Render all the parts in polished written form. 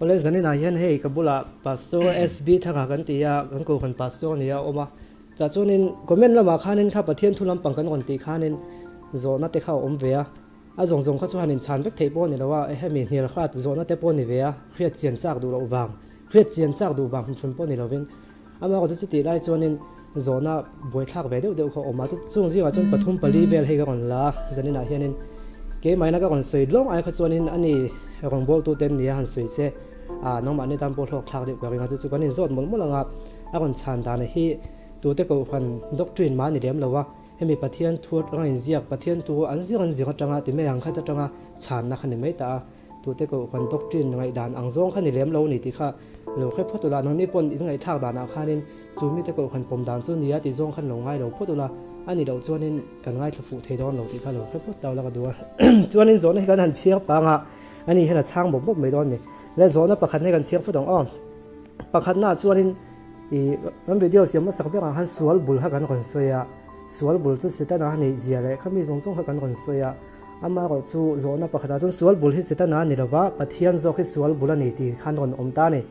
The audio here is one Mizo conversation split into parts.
Awle zaninah hian hei ka bulah Pastor SB Thanga kan ti a, kan kohhran Pastor a ni a awm a. Chah chuanin comment lamah khanin kha Pathian thu lampang kan rawn tih khanin zawhna te kha a awm ve a. A zawng zawng kha chu han inchhan vek theih pawh a ni lo a, hemi hnial hrat zawhna te pawh a ni ve a, hriat chian chak duh loh vang, hriat chian chak duh vang hrim hrim pawh a ni lovin. Amaherawhchu chutih lai chuanin zawhna buaithlak ve deuh deuh kha a awm a, chung zingah chuan pathum pali vel hei ka rawn la a, zaninah hianin keimahina ka rawn sawi lawng ai kha chuanin ani rawngbawltute an nia han sawi se ah nangmahni tan pawh hlawk thlak deuh ka ring a, chu chu kan inzawt mawlh mawlh ang a, a rawn chhan dan hi tute kohhran doctrine mah a ni lem lo a, hemi Pathian thu atanga inziak Pathian thu an zir an zir atanga ti mai ang khat atanga chhanna kha ni mai ta a. Tute kohhran doctrine ngaihdan ang zawng kha ni lem lo ni tih kha lo hre phawt ula, nangni pawn in ngaihthlak danah khanin chu mite kohhran pawm dan chu nia tih zawng khan lo ngai lo phawt ula, a nih loh chuanin kan ngaithla fuh thei dawn lo tih kha lo hre phawt ta ula ka duh a. Chuanin zawhna hi kan han chhiar pang a, ani hian a chhang bawp bawp mai dawn a ni. Le zawhna pakhat hi kan chhiar phawt ang aw. Pakhatnaah chuanin ih kan video siam hmasak berah khan sual bul kha kan rawn sawi a, sual bul chu Setana a neih zia leh khami zawng zawng kha kan rawn sawi a. Amaherawh chu zawhna pakhatah chuan sual bul hi Setana a ni lova, Pathian zawk hi sual bul a ni tih khan rawn awm ta a ni.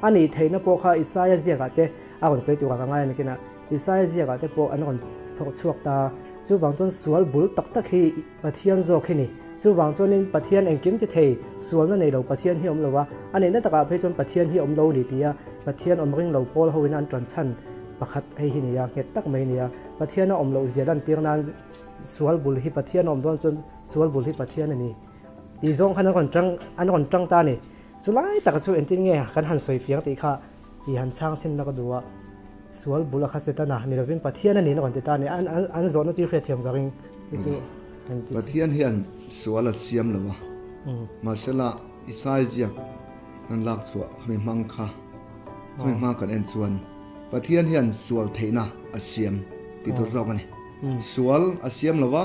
A nih theihna pawh kha Isaia ziakah te a rawn sawi turah ka ngai a ni kinah Isaia ziakah te pawh an rawn phawrh chhuak ta. Chuvang chuan sual bul tak tak hi Pathian zawk hi ni. Chuvang chuanin Pathian engkim ti thei, sualna nei lo Pathian hi awm lo a, a nihna takah phei chuan Pathian hi awm lo a ni tia Pathian awm ring lo pawl hoin an ṭan chhan pakhat hei hi ni a, nghet tak mai a ni a. Pathian a awm loh zia lantir nan Sual bul hi Pathian a awm dawn chuan sual bul hi Pathian a ni tih zawng khan an rawn tang an rawn tang ta a ni. Chu lai taka chu engtin nge kan han sawi fiang tih kha i han chhang chhin na ka duh a, sual bul a kha Setana ni lovin Pathian a niin a rawn ti ta a ni. An an zawhna chu i hriatthiam ka ring hi chu han ti. Pathian hian sual a siam lo a, mahsela Isai ziak kan lak chhuah khami hmang kha khami hmang kan en chuan Pathian hian sual theihna a siam tih tur zawk a ni. Sual a siam lo va,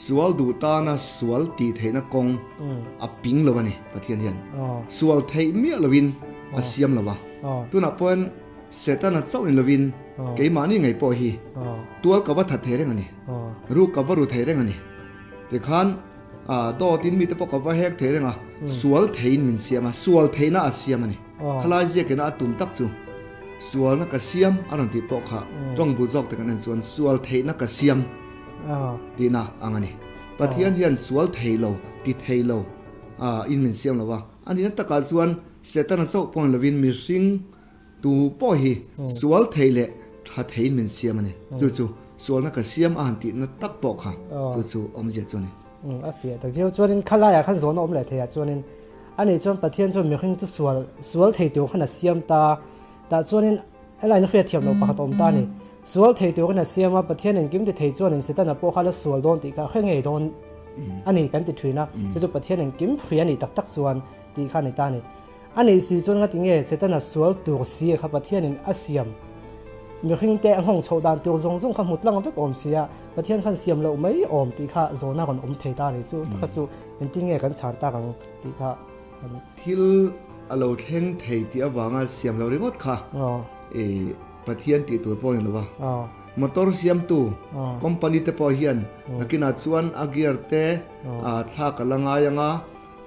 sual duh tana sual tih theihna kawng a ping lo a ni Pathian hian. Sual theih miah lovin a siam lo va. Tunah pawhin Setana chauh ni lovin keimahni ngei pawh hi tual ka va that thei reng a ni, ruk ka va ru thei reng a ni. Tikhan dawtin mite pawh ka va hek thei reng a, sual theiin min siam a, sual theihna a siam a ni. Khalai ziakina a tum tak chu sualna ka siam a rawn tih pawh kha tawng bul zawk te kan en chuan sual theihna ka siam tihna ang a ni. Pathian hian sual thei lo, ti thei lo in min siam lo a, a nihna takah chuan Setana chauh pawh ni lovin mihring tu pawh hi sual thei leh tha theiin min siam a ni. Chu chu sualna ka siam a han tihna tak pawh kha chu chu awmzia chu a ni. A fiah ta viau chuanin khalaiah khan zawhna awm leh theiah chuanin Ani chuan Pathian chuan mihring chu sual sual thei tur khan a siam ta. Tah chuanin helaiin hriatthiam loh pakhat a awm ta a ni. Sual thei turin a siam a, Pathian engkim ti thei chuanin Setana pawh kha la sual dawn tih kha a hre ngei dawn a ni kan ti thin a. Chu chu Pathian engkim hria a nih tak tak chuan tih kha a ni ta a ni. A nih si chuan ngati nge Setana sual tur si kha Pathianin a siam mihring te a nghawng chhoh dan tur zawng zawng kha hmu tlang vek awm si a, Pathian khan siam loh mai awm tih kha zawhna rawn awm thei ta a ni. Chu takha chu engtin nge kan chhan tak ang? Tih kha an. Thil a lo thleng thei tih avanga siam lo ringawt kha i Pathian tih tur pawh a ni lo a. Motor siamtu company te pawh hian nakinah chuan a gear te thlak a la ngai ang a,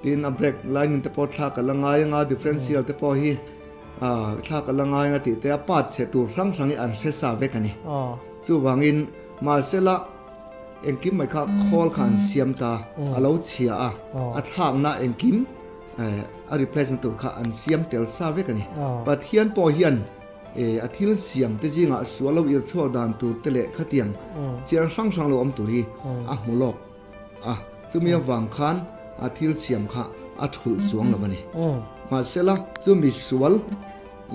tin a brake lining te pawh thlak a la ngai ang a, differential te pawh hi thlak a la ngai ang a tih te a part chhe tur hrang hrang hi an hre sa vek a ni. Chuvangin mahsela. Engkim mai kha khawl kha an siam ta, a lo chhia a, a thlakna engkim a replace na tur kha an siam tel sa vek a ni. Pathian pawh hian a thil siam te zingah sual lo ir chhuak dan tur te leh khatiang chiang hrang hrang lo awm tur hi a hmu lawk a, chumi avang khan a thil siam kha a thulh chuang lo a ni. Mahsela chumi sual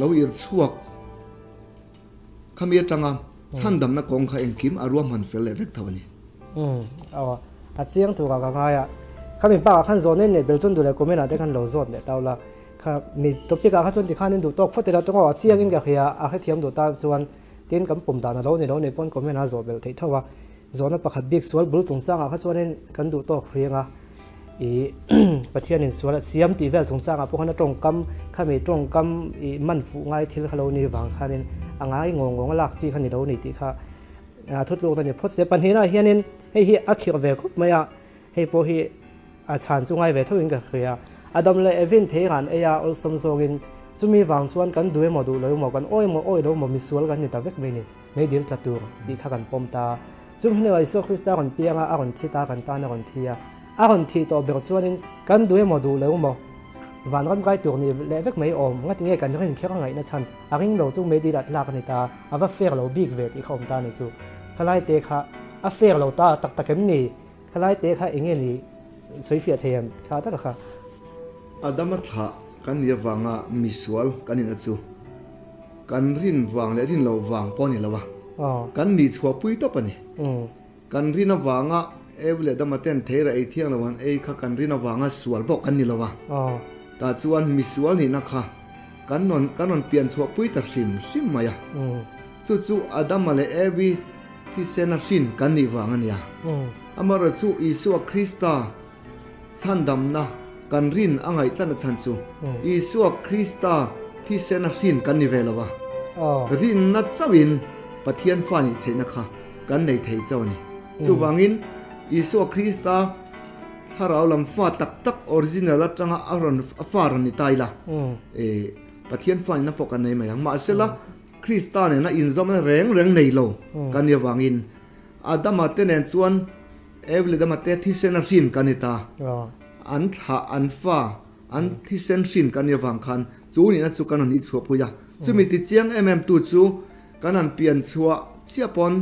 lo ir chhuak Khami atanga chhandamna kawng kha engkim a ruahman fel leh vek tho a ni. Umm aw a chiang tur ah ka ngai a, khami bakah khan zawhna in neih bel chuan duh leh comment ah te khan lo zawt leh tau la, kha mi topic ah kha chuan tikhan in duh tawk phawt ila tawng aw a chiang in ka hria a hrethiam duh tan chuan tin kan pawm dan a lo ni lo nih pawn comment ah zawh belh theih tho a, zawhna pakhat bik sual bul chungchang ah kha chuanin kan duh tawk hriang a. Ih Pathianin sual a siam tih vel chungchangah pawh khan a tawngkam khami tawngkam ih man fuh ngai thil kha lo ni vang khanin a ngai ngawng ngawng a lak chi kha ni lo ni tih kha a thutluk na ni phawt se. Pahnihna hianin hei hi a khirh ve khawp mai a, hei pawh hi a chhan chu ngai ve tho in ka hria. Adam leh Evin theiran ei a awlsam zawngin chumi vang chuan kan duh emaw duh lo emaw, kan awi emaw awi lo emaw misual kan ni ta vek mai ni, meidil tla tur tih kha kan pawm ta. Chung hnuah Isua Krista rawn piang a, a rawn thi ta, kan tan a rawn thi a. A rawn thih tawh ber chuanin kan duh emaw duh lo emaw vanram kai tur ni leh vek mai awm, ngati nge kan rin kher a ngaihna chhan a ring lo chu meidil ah tlak a ni ta, a va fair lo bik ve tih kha awm ta ni chu. Khalai te kha a fair lo ta tak tak em ni? Khalai te kha enge ni sawi fiah thei em? Thla taka kha. Adama thlah kan nih avanga misual kan inna chu kan rin vang leh rin loh vang pawh a ni lo a, kan nih chhuah pui tawp a ni. Kan rin avanga Evi leh Adama ten theira ei thiang lo an ei kha kan rin avanga sual pawh kan ni lo a. Tah chuan misual nihna kha kan rawn kan rawn pian chhuah pui ta hrim hrim mai a. Chu chu Adama leh Evi Thisen a hrin kan nih vang a nia. Amaherawh chu Isua Krista chhandamna kan rin a ngaih tlatna chhan chu Isua Krista thisen a hrin kan ni ve lo va. Rinna chauhin Pathian fa nih theihna kha kan nei thei chauh a ni. Chuvangin Isua Krista thlarau lam fa tak tak original atanga a rawn a fa rawn ni ta ila Pathian fa nihna pawh kan nei mai ang. Mahsela Krista nena inzawmna reng reng nei lo kan nih avangin Adama te nen chuan Evi leh Adama te thisen a hrin kan ni ta. An thlah, an fa, an thisen hrin kan nih avang khan chu nihna chu kan rawn ihchhuahpui a. Chumi ti chiang em em tu chu kan han pian chhuah chiah pawn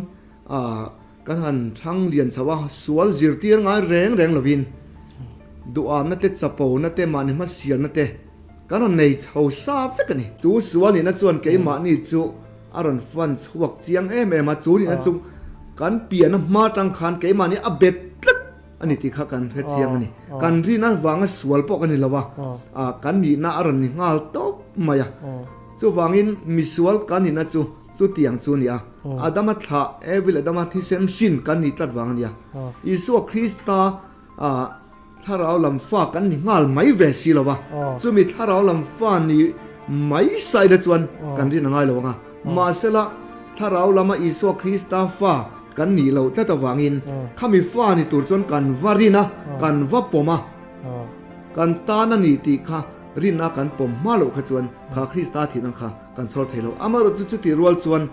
kan han thang lian chho a, sual zirtir ngai reng reng lovin duhamna te, chapona te, mahni hmasialna te, Kan rawn nei chho sa vek a ni. Chu sual nihna chuan keimahni chu a rawn fan chhuak chiang em em a, chu nihna chu kan pianna hma tang khan keimahni a bet tlat a ni tih kha kan hre chiang a ni. Kan rina vanga sual pawh kan ni lo a, kan nihna a rawn ni nghal tawp mai a. Chuvangin misual kan nihna chu chutiang chu a ni a, Adama thlah, Evi leh Adama thisen hrin kan nih tlat vang a ni a. Isua Krista Thlarau lam fa kan ni nghal mai ve si lo va, chumi thlarau lam fa ni mai saila chuan kan rin a ngai lo ang a. Mahsela, thlarau lama Isua Krista fa kan nih loh tlat avangin khami fa ni tur chuan kan va rin a, kan va pawm a, kan tan a ni tih kha rinna kan pawm hma loh kha chuan kha Krista thihna kha kan chhawr thei lo. Amaherawhchu chutih rual chuan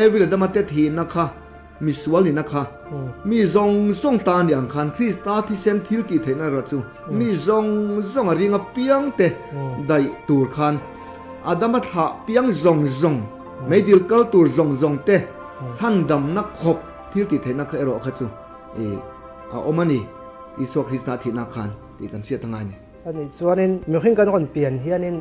Evi leh Damate thihna kha Misual nihna kha mi zawng zawng ta ni ang khan Krista thisen thil tih theihna erawh chu mi zawng zawng a ring apiang te daih tur khan Adama thlah piang zawng zawng meidil kal tur zawng zawng te chhandamna khawp thil tih theihna kha erawh kha chu a awm a ni Isua Krista thihna khan tih kan hriat a ngai a ni. A nih chuanin mihring kan rawn pian hianin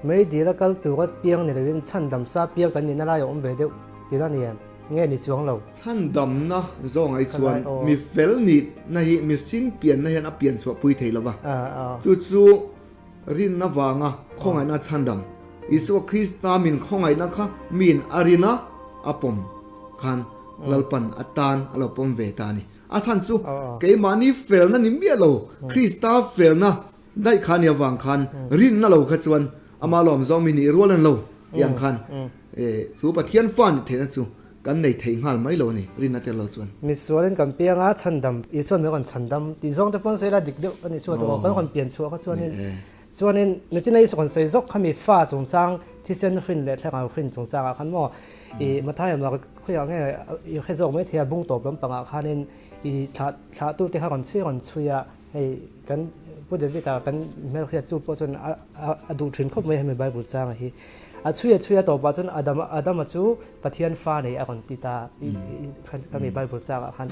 meidil a kal tura piang ni loin chhandam sa piang kan nihna lai a awm ve deuh tihna a ni em? Nge ni chuang lo. Chhandamna zawngai chuan mi fel nihna hi mihring pianna hian a pian chhuah pui thei lo va. Chu chu rinna vanga khawngaihna a chhandam. Isua Krista min khawngaihna kha miin a rin a, a pawm khan Lalpan a tan a lo pawm ve ta a ni. A chhan chu keimahni felna ni miah lo, Krista felna daih kha nia vang khan rinna lo kha chuan ama lawm zawng mi nih rual an lo tih ang khan chu Pathian fa nih theihna chu kan nei thei nghal mai lo a ni rinna tel lo chuan. Misualin kan piang a chhandam Isuan min rawn chhandam tih zawng te pawn sawi ila dik deuh a nih chuan kan rawn pian chhuah kha chuanin chuanin nichina Isua rawn sawi zawk kha mi fa chungchang thisen hrin leh thlarau hrin chungchangah khan maw i Mathaia Mark khawiah nge i hre zawk mai thei a bung tawp lampangah khanin i thlah thlahtute kha rawn chhui rawn chhui a Hei kan Pu David-a kan hmelhriat chu pawh chuan a duh thin khawp mai hemi Bible changa hi. A chhui a chhui a tawpah chuan Adama Adama chu Pathian fa nei a rawn ti ta khami Bible changah khan.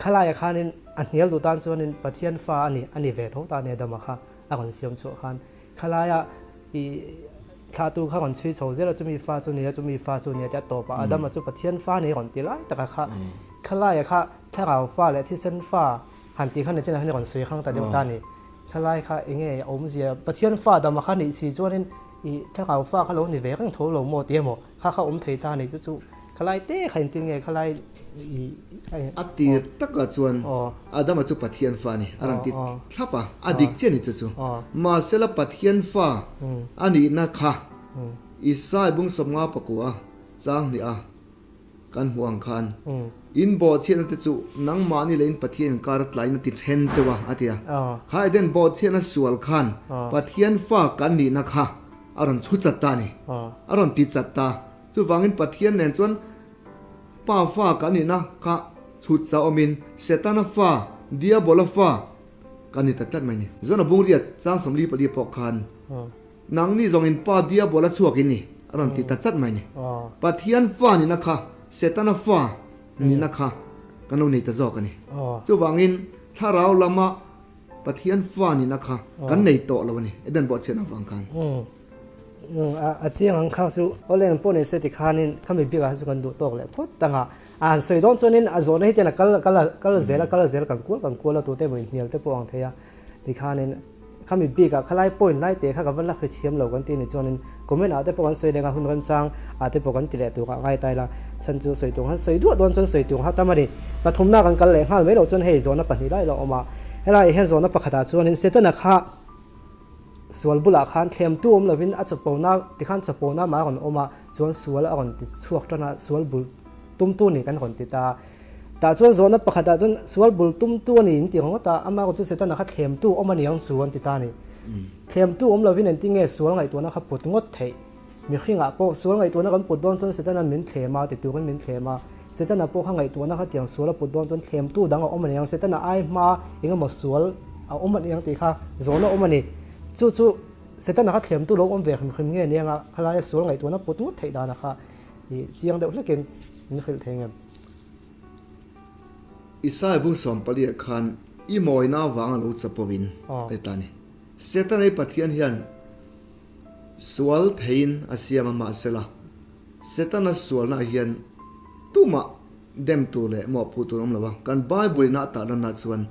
Khalaiah khanin a hnial duh tan chuanin Pathian fa a ni a ni ve tho ta a ni Adama kha a rawn siam chhuah khan. Khalaia i thlahtu kha rawn chhui chho zel a chumi fa chu ni a chumi fa chu ni a tia tawpah Adama chu Pathian fa nei a rawn ti lai taka kha khalaia kha thlarau fa leh thisen fa Han tih khan nichin ah hian i rawn sawi hrang ta deuh ta a ni. Thlalai kha enge a awmzia Pathian fa dama kha nih si chuanin i thlarau fa kha lo ni ve reng tho lo maw ti emaw kha kha awm thei ta a ni chu chu khalai te kha intin nge khalai i A tir takah chuan Adama chu Pathian fa a ni a rawn ti thlap a, a dik chiah a ni chu chu. Mahsela Pathian fa a nihna kha Isai bung 55 chang hnih a. Kan hmuh ang khan in bawhchhiatna te chu nangmahni leh in Pathian inkar a tlain a ti then cheu a, a ti a. Kha Eden bawhchhiatna sual khan Pathian fa kan nihna kha a rawn chhu chat ta a ni. A rawn ti chat ta. Chuvangin Pathian nen chuan Pa fa kan nihna kha chhut chah awmin Setana fa, Diabola fa kan ni ta tlat mai a ni. Zona Bungriat chang 44 pawh khan Nangni zawngin Pa Diabola chhuak in ni, a rawn ti ta chat mai ni. Pathian fa nihna kha Setana fa nihna kha kan lo nei ta zawk a ni. Chuvangin thlarau lama Pathian fa nihna kha kan nei tawh lo a ni, Eden bawhchhiatna avang khan. A chiang ang kha chu awle ang pawh ni se tikhanin khami bikah hi chu kan duh tawk leh phawt tang a. A han sawi dawn chuanin a zawhna hi ten a kal kal kal zel a kal zel kan kual kan kual a tute emaw inhnial te pawh ang thei a tikhanin Khami bik ah khalai point lai te kha ka va la hrethiam lo kan ti ni chuanin comment ah te pawh kan sawi leng a hun remchang ah te pawh kan ti leh tur ah ngai tai la chhan chu sawi tur han sawi duah dawn chuan sawi tur ha tam a ni. Pathumna kan kal leh nghal mai loh chuan hei zawhna pahnih lai lo awm a helai hian zawhna pakhat ah chuanin Setana kha sual bulah khan thlemtu awm lovin a chapona tikhan chapona mah a rawn awm a chuan sual a rawn ti chhuak tan a sual bul tumtu ni kan rawn ti ta. Tah chuan zawhna pakhatah chuan sual bul tumtu a ni in ti ringawt a, amah erawh chu Setana kha thlemtu awm a ni ang chu an ti ta a ni. Thlemtu awm lovin engtin nge sual ngaihtuahna kha put ngawt theih? Mihringah pawh sual ngaihtuahna kan put dawn chuan Setana min thlem a ti turin min thlem a, Setana pawh kha ngaihtuahna kha tiang sual a put dawn chuan thlemtu dang a awm a ni ang, Setana ai hma eng emaw sual a awm a ni ang tih kha zawhna awm a ni. Chu chu Setana kha thlemtu lo awm ve hrim hrim nge ni anga khalaia sual ngaihtuahna put ngawt theih danah kha i chiang deuh hlekin min hrilh thei ngem? Isai bung 14 ah khan i mawina avanga lo chapo in a ti ta a ni. Setana i Pathian hian sual theiin a siam a mahsela Setana sualna ah hian tumah dem tur leh mawhpuh tur a awm lo a, kan Bible in a tahlanna chuan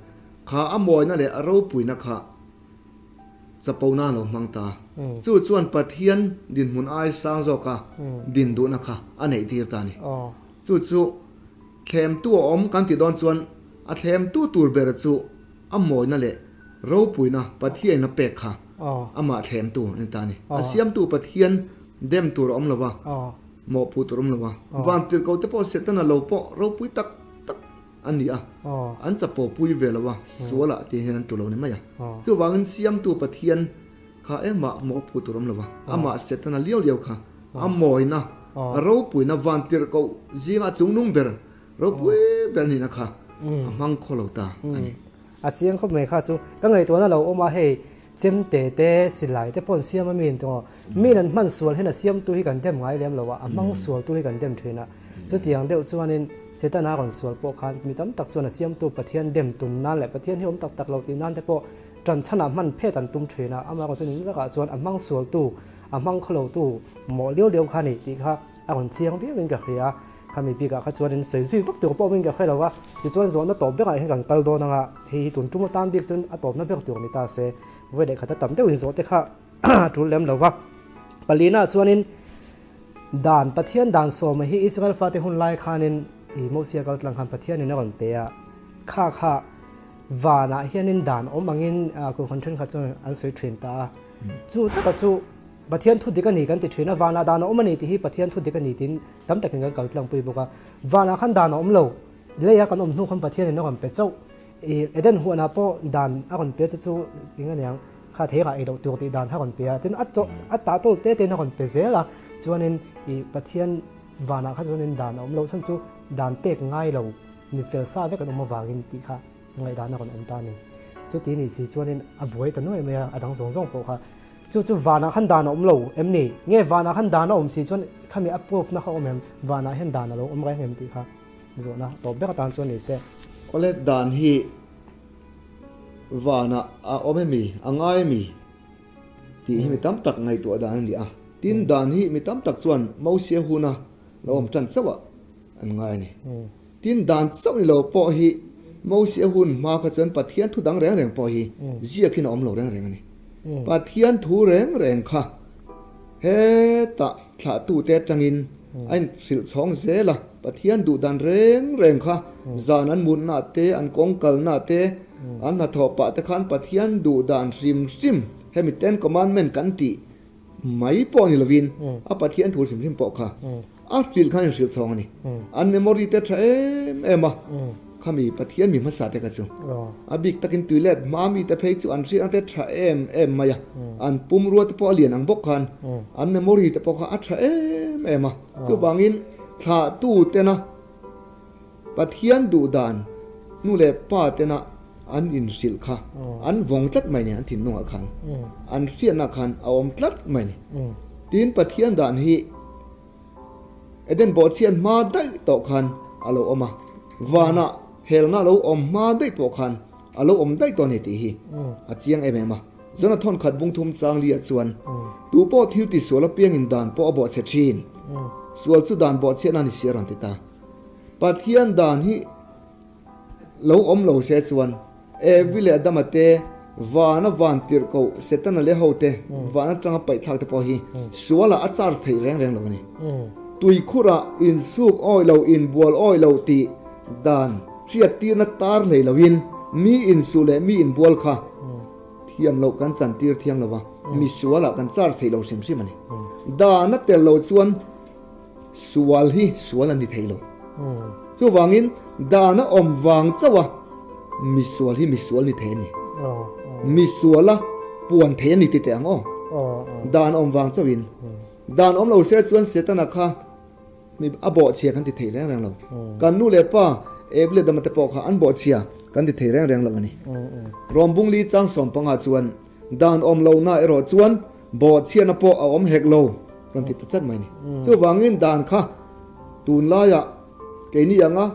kha a mawina leh a ropuina kha chapona a lo hmang ta. Chu chuan Pathian dinhmun ai sang zawka din duhna kha a neih tir ta a ni. Chu chu thlemtu a awm kan tih dawn chuan a thlemtu tur ber chu a mawina leh ropuina Pathiain a pek kha amah thlemtu a ni ta a ni. A siamtu Pathian dem tur a awm lo va, mawhpuh tur a awm lo va, vantirhkoh te pawh Setana lo pawh ropui tak tak a ni a, an chapo pui ve lo a, sualah te hian an tu lo ni mai a. Chuvangin siamtu Pathian Kha engmah mawhphu tur awm lo va, amah Setana liau liau kha a mawina, a ropuina vantirhkoh zinga a chungnung ber, ropui ber nihna kha a hmang khaw lo ta a ni. A chiang khawp mai kha chu ka ngaihtuahna lo awm a, hei chemte te silai te pawh an siam a mi in tawng aw, miin an hman sual hian a siamtu hi kan dem ngai lem lo a, a hmang sualtu hi kan dem thin a, chutiang deuh chuanin Setana rawn sual pawh khan mi tam tak chuan a siamtu Pathian dem tum nan leh Pathian hi awm tak tak lo tih nan te pawh Ṭanchhanah hman phet an tum ṭhin a, amah erawh chuan in lakah chuan a hmang sualtu, a hmang khawlotu mawh liau liau kha a ni tih kha a rawn chiang viauin ka hria a, khami bikah kha chuan in sawi zui vak tur pawh awmin ka hre lo a, tichuan zawhna tawp berah hian kan kal dawn ang a, hei hi tun tum atan bik chuan a tawpna ber tur ni ta se, vawi leh khata tam deuhin zawh te kha a tul lem lo va. Palina chuanin dan, Pathian dan sawma hi Israel fate hun lai khanin i Mosia kal tlang khan Pathianin a rawn pe a, kha kha Vanah hianin dan awm angin Kohhran thenkhat chuan an sawi thin ta a. Chu taka chu Pathian thu dik a ni kan ti thin a, vanah dan a awm a ni tih hi Pathian thu dik a ni tiin tam takin kan kal tlangpui bawk a. Vanah khan dan a awm lo, leia kan awm hnu khan Pathianin a rawn pe chauh. I Eden huanah pawh dan a rawn pe chu chu eng a niang, kha theirah ei loh tur tih dan kha a rawn pe a, tin a chaw a tah tawl te tein a rawn pe zel a, chuanin i Pathian vanah kha chuanin dan a awm loh chhan chu dan pek ngai lo. Mi fel sa vek an awm avangin tih kha ngaihdan a rawn awm ta a ni. Chuti nih si chuanin a buai ta nuai mai a, a dang zawng zawng pawh kha. Chu chu vanah khan dan a awm lo em ni? Nge vanah khan dan a awm si chuan khami a proof na kha awm em? Vanah hian dan a lo awm reng em tih kha zawhna tawp ber atan chuan ni se. Awle dan hi vanah a awm emi, a ngai emi tih hi mi tam tak ngaihtuah dan a ni a. Tin dan hi mi tam tak chuan Mosia huna lo awm tan chauh a an ngai a ni. Tin, dan chauh ni lo pawh hi Mosia hun hma kha chuan Pathian thu dang reng reng pawh hi ziakin a awm lo reng reng a ni. Pathian thu reng reng kha hetah thlahtute atangin a inhrilh chhawng zel a, Pathian duh dan reng reng kha zan an mutna te, an kawng kalna te, an hnathawh pah te khan Pathian duh dan hrim hrim hemi Ten Commandment kan tih mai pawh ni lovin a Pathian thu hrim hrim pawh kha. A hrilh khan in hrilh chhawng a ni. An memory te tha em em a, khami Pathian mi hmasa te kha chu. A bik takin tuilet hma mi te phei chu an hriatna te tha em em mai a, an pumrua te pawh a lian ang bawk khan an memory te pawh kha a tha em em a. Chuvangin thlahtu tena Pathian duh dan nu leh pa tena an inhrilh kha an vawng tlat mai ni, an thinlungah khan an hriatna khan a awm tlat mai ni. Tin Pathian dan hi Eden bawhchhiat hma daih tawh khan a lo awm a, vanah helna a lo awm hma daih pawh khan a lo awm daih tawh a ni tih hi a chiang em em a. Zona thawnkhat bungthum changli ah chuan tu pawh thil ti sual apiangin dan pawh a bawhchhe thin. Sual chu dan bawhchhiatna a ni si a rawn ti ta. Pathian dan hi Lo awm lo se chuan Evi leh Adama te, vana van tirh koh Setana leh ho te, van atanga paihthlak te pawh hi sualah a charge theih reng reng lo a ni. Tuikhurah insuk awi lo, inbual awi lo tih dan hriattirna tar hlei loin mi insuh leh mi inbual kha thiam loh kan chantir thiang lo va, mi sualah kan charge theih lo hrim hrim a ni. Dan a tel lo chuan Sual hi sual a ni thei lo. Chuvangin dan a awm vang chauh a misual hi misual ni thei a ni. Misuala puan thei a ni ti teh ang aw. Dan awm vang chauhin. Dan awm lo se chuan Setana kha mi a bawhchhia kan ti thei reng reng lo. Kan nu leh pa Abel leh Adama te pawh kha an bawhchhia kan ti thei reng reng lo a ni. Rawmbungli chang sawmpangah chuan Dan awm lohna erawh chuan bawhchhiatna pawh a awm hek lo rawn ti ta chat mai a ni. Chuvangin dan kha tunlaiah keini anga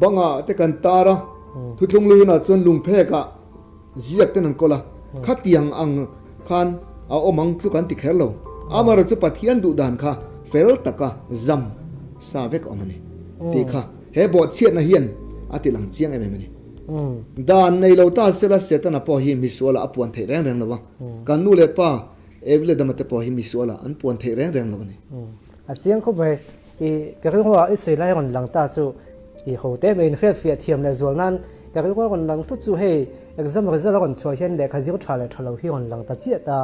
bangah te kan tar a, thuthlung lu hunah chuan lungphekah ziak ten an kawl a, khatiang ang khan a awm ang chu kan ti kher lo. Amaherawhchu Pathian duh dan kha fel taka zam sa vek a awm a ni tih kha he bawhchhiatna hian a ti lang chiang em em a ni. Dan nei lo ta sela Setana pawh hi misualah a puan theih reng reng lo a, kan nu leh pa Evi leh Adama te pawh hi misualah an puan theih reng reng lo a ni. A chiang khawp mai. I ka rilruah i sawi lai rawn lang ta chu i ho te mai inhriatfiah thiam leh zual nan ka rilruah rawn lang thut chu hei exam result a rawn chhuah hian lehkha zir tha leh tha lo hi rawn lang ta chiah ta.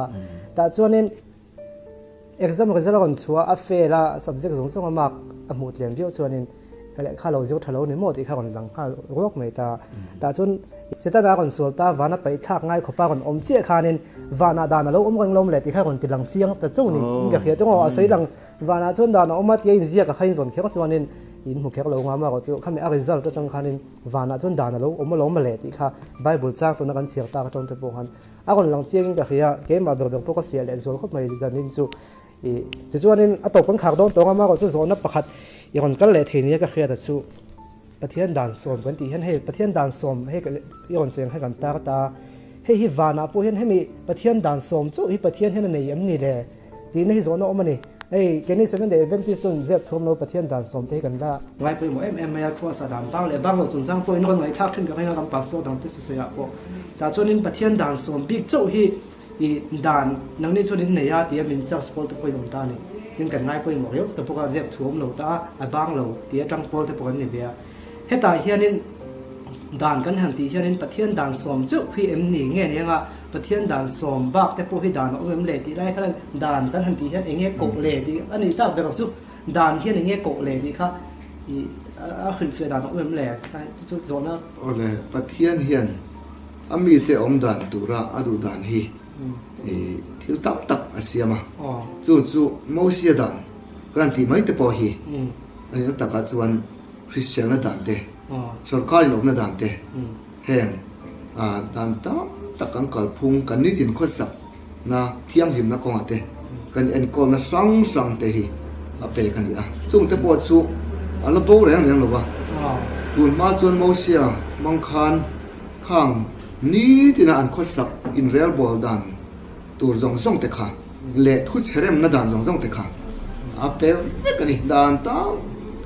Tah chuanin Exam result a rawn chhuah a fail a, subject zawng zawng a mark a hmuh tlem viau chuanin lehkha lo zir tha lo ni maw tih kha rawn lang nghal ruak mai ta. Tah chuan Setana a rawn sual ta, vana paih thlak ngai khawpa rawn awm chiah khanin vanah dan a lo awm reng lo le tih kha rawn ti lang chiang ta chauh ni. In ka hria tawng aw, a sawi lang vanah chuan dan a awm a tia inziak a kha inzawn kher chuanin in hmu kher lo ngam a rawh chu khami a result atang khanin vanah chuan dan a lo awm alawm le tih kha Bible chang tuna kan chhiar tak atang te pawh khan A rawn lang chiangin ka hria, keimah ber ber pawh ka fiah leh zual khawp mai zanin chu. I tichuanin a tawp kan khak dawn tawng a, amaherawh chu zawhna pakhat i rawn kal leh thei nia ka hriat a chu. Pathian dan sawm kan tih hian hei Pathian dan sawm hei i rawn sawi ang khan kan tar ta a, hei hi vanah pawh hian hemi Pathian dan sawm chauh hi Pathian hian a nei em ni le tihna hi zawhna awm a ni. Hei keini Seventh Day Adventist chuan zep thuam lo Pathian dan sawm te hi kan la ngai pawimawh em em mai a, khua sa dan bang leh bang lo chungchang pawhin rawn ngaihthlak thin ka ring a kan pastor dang te sawi ah pawh tah chuanin Pathian dan sawm bik chauh hi i dan nangni chuan in nei a tia min charge pawl te pawhin awm ta a ni tin kan ngai pawimawh riau ta bawk a zep thuam lo ta a a bang lo tia tang pawl te pawh kan ni ve a hetah hianin Dan kan han tih hianin Pathian dan sawm chauh hi em ni nge ni anga Pathian dan sawm bak te pawh hi dan a awm em le tih lai kha dan kan han tih hian eng nge koh le tih a nih tak ber ang chu. Dan hian eng nge koh le tih kha ih a hrilhfiah dan a awm em le chu chu zawhna. Awle, Pathian hian a mite awm dan tura a duh dan hi ih thil tam tak a siam a, chu chu Mosia dan kan han tih mai te pawh hi a nihna takah chuan Kristianna dan te, sorkar inawmna dan te, heng dan tam tak kan kalphung, kan nitin khawsakna thianghlimna kawngah te, kan enkawlna hrang hrang te hi a pek a ni a. Chungte pawh chu a la bo reng reng lo va, tun hma chuan Mosia hmang khan khang nitina an khawsak inrelbawl dan tur zawng zawng te kha leh thu chheremna dan zawng zawng te kha a pe vek a ni. Dan tam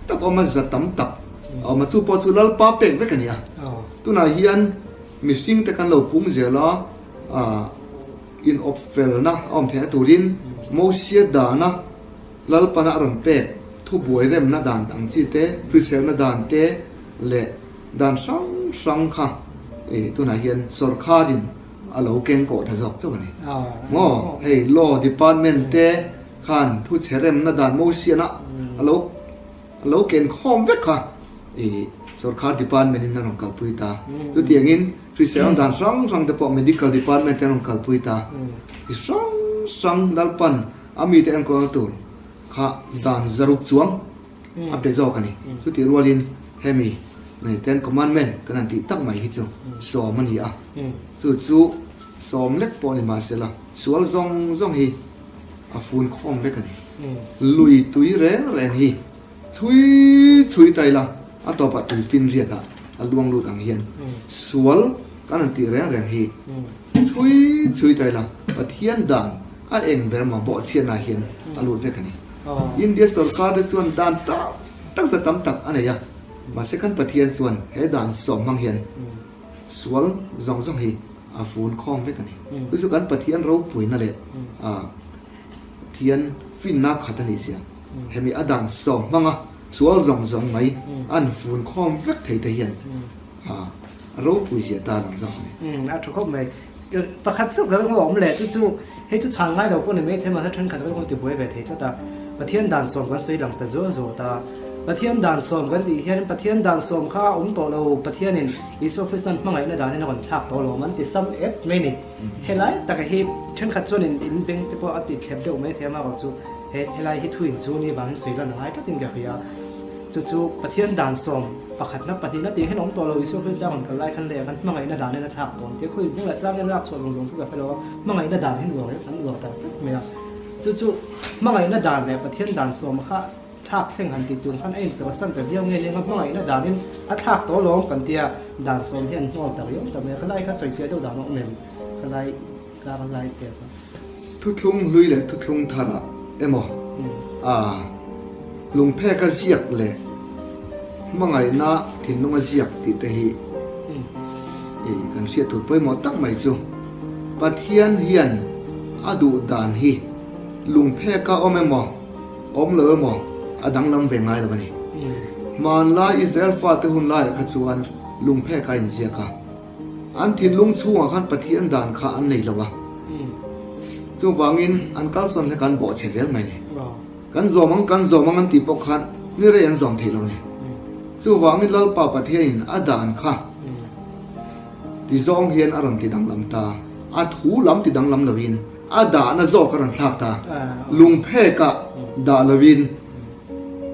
tak a awm a, za tam tak a awm a, chu pawh chu Lalpa pek vek a ni a. Tunah hian mihring te kan lo pung zel a, inawp felna a awm theihna turin Mosia dana Lalpana a rawn pek thubuai remna dan ang chi te, hriselna dan te leh dan hrang hrang kha tunah hian sawrkharin a lo keng kawh ta zawk chauh a ni. Maw hei law department te. khan thu chhe remna dan Mosiana a lo a lo ken khawm vek kha i sorkar department in a rawn kalpui ta. Chutiangin hriselna dan hrang hrang te pawh medical department te an rawn kalpui ta. Chi hrang hrang Lalpan a mite enkawlna tur kha dan zaruk chuang a pe zawk a ni. Chutih rualin hemi Ten Commandment kan han tih tak mai hi chu sawm a ni a. Chu chu sawm lek pawh ni mahsela sual zawng zawng hi a fun khawm vek a ni. Lui tui reng reng hi chhui chhui ta ila a tawpah tui fin riatah a luang lut ang hian sual kan han tih reng reng hi chhui chhui ta ila Pathian dan a eng ber mah bawhchhiatnah hian a lut vek a ni. India sorkar te chuan dan tak tak za tam tak a nei a, mahse kan Pathian chuan he dan sawm hmang hian sual zawng zawng hi a fun khawm vek a ni. Chu chu kan Pathian ropuina leh Pathian finna khat a nih zia. Hemi a dan sawm hmanga sual zawng zawng mai an fun khawm vek thei te hian a ropui zia ta lang zawk a ni. A tha khawp mai. Pakhat chauh kan awm leh chu chu hei chu chhan ngai lo pawh ni mai thei mahse thenkhat kan tibuai ve thei tlat a. Pathian dan sawm kan sawi lang ta zual zual a. Pathian dan sawm kan tih hian Pathian dan sawm kha a awm tawh lo, Pathianin Isua Kristan hmangaihna danin a rawn thlak tawh lo an ti sam ep mai ni. Helai taka hi thenkhat chuan in in beng te pawh a ti thlep deuh mai thei a mahrawh chu he helai hi thuin chu ni vangin sawi lan a ngai tlatin ka hria. Chu chu Pathian dan sawm pakhatna pahnihna tih hian awm tawh lo Isua Krista rawn kal lai khan leh kan hmangaihna danin a thlak tawn tia khawi hnungah changin lak chhuah zawng zawng chu ka hre lo a, hmangaihna dan hi nuam an uar tak vek mai a. Chu chu hmangaihna dan leh Pathian dan sawm kha thlak thleng han ti tur khan a inpersan ta viau nge nia hmangaihna danin a thlak tawh lawm kan tia dan sawm hian hnawl ta riau ta mai a, khalai kha sawi fiah deuh dan a awm em? Khalai kar lai te kha. Thuthlung hlui leh thuthlung tharah emaw a lungphek a ziak leh hmangaihna thinlung a ziak tih te hi i kan hriat tur pawimawh tak mai chu Pathian hian a duh dan hi lungphek a awm emaw awm lo emaw a danglam ve ngai lo a ni. Hmanlai Israel fate hun laiah kha chuan lungphek a inziak a. An thinlung chhungah khan Pathian dan kha an nei lo a, chuvangin an kalsawn hlek an bawhchhe zel mai ni. Kan zawm ang, kan zawm ang an tih pawh khan ni rei an zawm thei lo ni. Chuvangin Lalpa Pathianin a dan kha ti zawng hian a rawn ti danglam ta, a thu lam ti danglam lovin a dahna zawk a rawn thlak ta, lungphekah dah lovin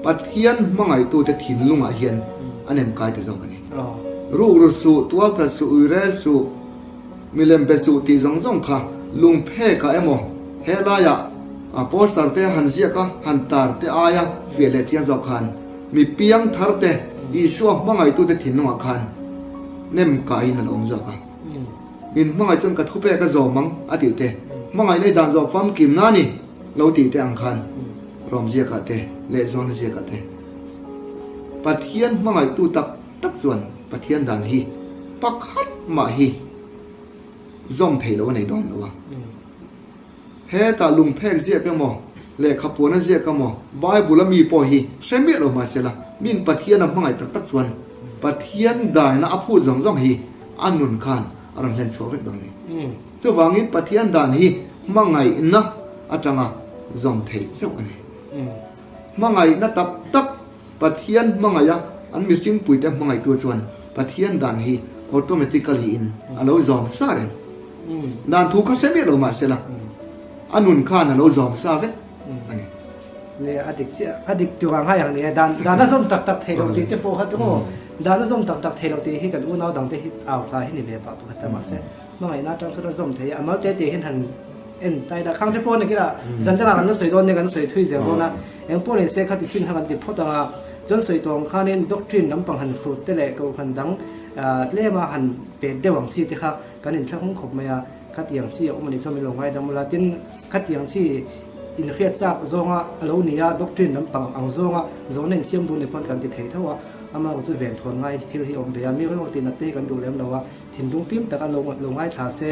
Pathian hmangaihtute thinlungah hian a nem kai ta zawk a ni. Rukru suh, tualthat suh, uire suh, milem be suh tih zawng zawng kha lungphekah emaw helaiah poster te han ziak a, han tar te aia fiah leh chiang zawk khan mi piang thar te Isua hmangaihtute thinlungah khan nem kaiin a lo awm zawk a. Min hmangaih chuan ka thupek a zawm ang a tih te, hmangaihna i dan zawh famkimna a ni lo tih te ang khan Rom ziakah te leh Zona ziakah te Pathian hmangaihtu tak tak chuan Pathian dan hi pakhat mah hi zawm thei lo a nei dawn lo a. Hetah lungphek ziak emaw, lehkha puana ziak emaw, Bible a mi pawh hi hre miah lo mahsela, min Pathian a hmangaih tak tak chuan Pathian daina a phut zawng zawng hi a nun khan a rawn hlen chhuah vek dawn a ni. Chuvangin Pathian dan hi hmangaihna atanga zawm theih chauh a ni. Hmangaihna tak tak Pathian hmangaiha an mihring puite hmangaihtu chuan Pathian dan hi automatically in a lo zawm sa reng. Dan thu kha hre miah lo mahsela a nun khan a lo zawm sa vek a ni. Ni a dik chiah, a dik tur ang hai ang ni e. Dan dan a zawm tak tak thei lo tih te pawh kha chu maw, dan a zawm tak tak thei lo tih hi kan unau dangte hi au hla hi ni ve pah pakhat a mahse hmangaihna atang chuan a zawm thei a, a mal te te hian han en tai la khang te pawh ni kila zan dangah kan la sawi dawn nia kan sawi thui zel dawn a eng pawh ni se khati chin kha kan ti phawt ang a chuan sawi tawng khanin doctrine lampang han hrut te leh kohhran dang tlema han pet deuh ang chi te kha kan inthlahung khawp mai a khatiang chi a awm a nih chuan min lo ngaidam ula tin khatiang chi inhriat chak zawnga a lo ni a doctrine lampang ang zawnga zawhna insiam duh ni pawn kan ti thei tho a ama chu venthawn ngai thil hi awm ve a mi rilru tih nat te hi kan duh lem lo a thinlung fim taka lo lo ngaithla se.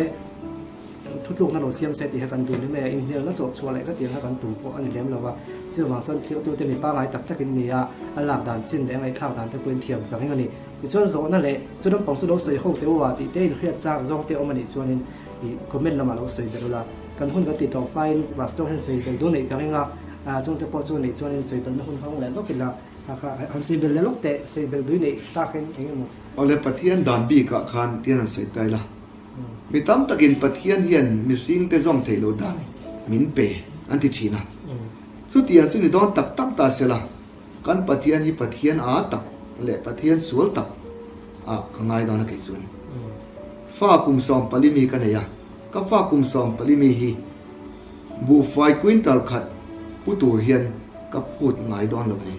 Thutlukna lo siam se tih kha kan duh ni mai a, inhnialna chawh chhuah leh khatiang kha kan tum pawh a ni lem lo a. Chuvang chuan thiltute mi pangngai tak takin ni a, a lak dan chin leh a ngaihthlak dan te pawhin thiam ka ring a ni. Tichuan zawhna leh chu naupang chu lo sawi ho teh u a tih te inhriat chak zawng te awm a nih chuanin ih comment lamah lo sawi ber ula. Kan hun kan tih tawh hmain Pastor hian sawi bel duh neih ka ring a, chungte pawh chu neih chuanin sawi belna hun hmang leh lawk ila, han sawi bel leh lawk teh, sawi bel dui neih takin eng emaw. Awle Pathian dan bikah khan tian han sawi ta ila, mi tam takin Pathian hian mihringte zawm theih loh dan min pe an ti thin a, chutiang chu ni dawn tak tak ta sela, kan Pathian hi Pathian aa tak leh Pathian sual tak ah ka ngai dawn a kei chuan. Fa kum 14 mi ka nei a. Ka fa kum 14 mi hi buhfai quintal khat pu tur hian ka phut ngai dawn lo a ni.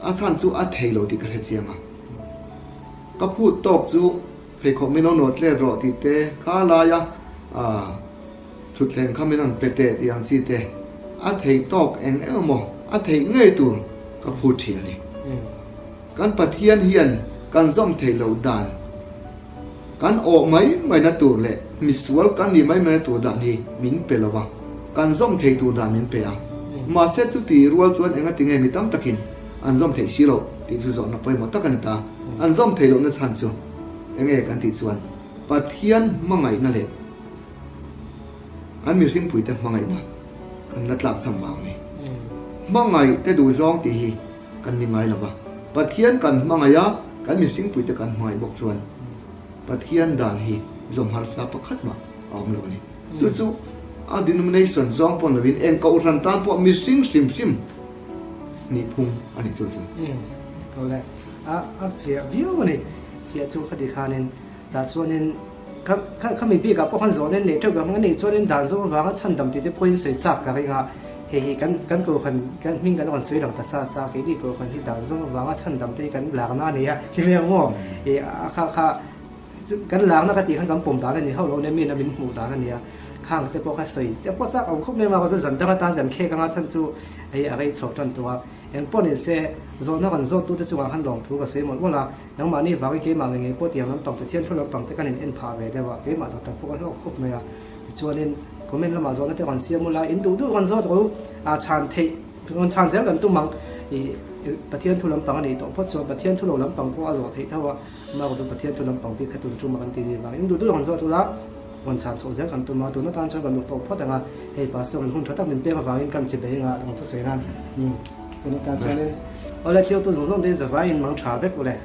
A chhan chu a thei lo tih ka hre chiang a. Ka phut tawk chu pheikhawk min lo nawt let rawh tih te, kha laia thutthleng kha min rawn pe teh tih ang chi te, a thei tawk eng eng emaw a theih ngei tur ka phut thin a ni. Kan Pathian hian kan zawm theih loh dan, kan awh mai maina tur leh misual kan nih mai maina tur dan hi min pe lo a, kan zawm thei tur dan min pe a. Mahse chuti rual chuan engati nge mi tam takin an zawm theih si loh tih chu zawhna pawimawh tak a ni ta. An zawm theih lohna chhan chu enge kan tih chuan Pathian hmangaihna leh an mihringpuite hmangaihna kan la tlak cham vang a ni. Hmangaih te duhzawng tih hi Kan ni ngai lo va, Pathian kan hmangaih a, kan mihringpuite kan hmangaih bawk chuan Pathian dan hi zawm harsa pakhat mah a awm lo a ni. Chu chu a denomination zawng pawn lovin eng kohhran tan pawh mihring hrim hrim nih phung a ni chu chu. Awle, a fiah viau a ni. Fiah chu khati khanin tah chuanin kha khami bikah pawh khan zawhna in neih teuh ang a nih chuanin dan zawng avanga chhandam tih te pawhin sawi chak ka ring a, hei hi kan kan kohhran kan hming kan rawn sawi lang ta sa sa keini kohhran hi dan zawng avanga chhandam te hi kan lakna a ni a hlim em maw ih a kha kha kan lakna ka tih khan kan pawm dan a ni hauh lo nia miin a min hmuh dan a ni a khang te pawh kha sawi te pawh chak awm khawp mai a mah zan dang atan kan khek anga chhan chu hei a rei chho tan tawh a engpawh ni se zawhna kan zawt tute chungah khan lawmthu ka sawi mawlh mawlh a. Nangmahni vangin keimah ngei ngei pawh tiang lampang Pathian thu lampang te kan in en phah ve deuh a, keimah tak tak pawh ka hlawk khawp mai a. Tichuanin comment lamah zawhna te rawn siam ula, in duh duh rawn zawt rawh u, ah chhan theih rawn chhan zel kan tum ang. Ih Pathian thu lampang a nih tawh phawt chuan Pathian thu lo lampang pawh a zawh theih tho a, amaherawhchu chu Pathian thu lampang bik kha tun tum a kan ti ni vang in duh duh rawn zawt ula, rawn chhan chhoh zel kan tum a, tun atan chuan kan duh tawh phawt ang a, hei Pastor in hun tha tak min pek avangin kan chi bei anga rawn thusawi nan. Tun atan chuanin awle thliautu zawng zawng te zavaiin mang tha vek ule.